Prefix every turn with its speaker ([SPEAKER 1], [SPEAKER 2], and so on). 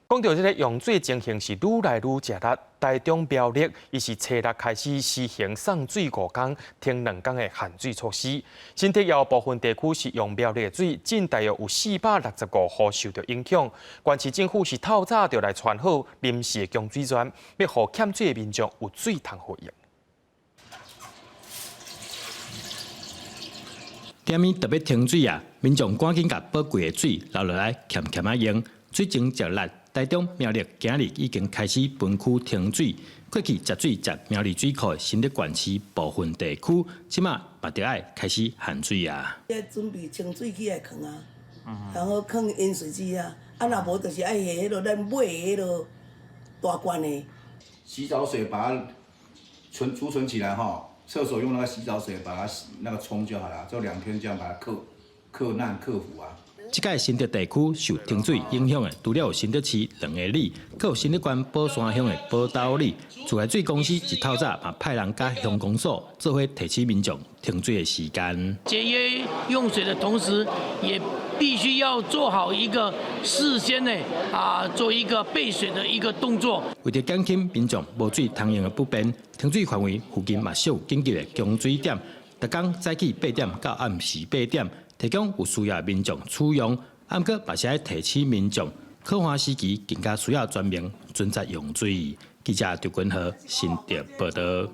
[SPEAKER 1] 講到這个用水情形是愈來愈食力，台中苗栗伊是初六開始實行送水五工、停兩工的限水措施。新竹有部分地區是用苗栗的水，僅大約有465戶受著影響。縣市政府是透早就來傳好臨時的供水站，欲予欠水的民眾有水通好用。
[SPEAKER 2] 踮咪特別停水啊！民眾趕緊共寶貴的水留落來，儉儉仔用。水情食力，台中苗栗今日已經開始分區停水。過去食水食苗栗水庫的新竹縣市部分地區，這馬嘛著愛開始限水啊。
[SPEAKER 3] 準備清水起來囥啊，然後囥飲水機啊，啊若無就是愛下彼落咱買的彼落大罐的。
[SPEAKER 4] 洗澡水把它存儲存起來哈，廁所用那個洗澡水把它洗那個沖就好了，就2天這樣把它克克難克服啊。
[SPEAKER 2] 這屆新竹地區受停水影響的，除了有新竹市兩个里，閣有新竹縣寶山鄉的寶斗里。自來水公司一透早嘛派人佮鄉公所做伙提醒民眾停水的時間。
[SPEAKER 5] 節約用水的同時，也必須要做好一個事先呢啊，做一個備水的一個動作。
[SPEAKER 2] 為著減輕民眾無水通用的不便，停水範圍附近嘛設有緊急的供水點，逐工早起8點到暗時8點，提供有需要的民眾使用。毋過嘛是愛提醒民眾，渴旱時期更加需要全民準則用水。記者張君和新竹報導。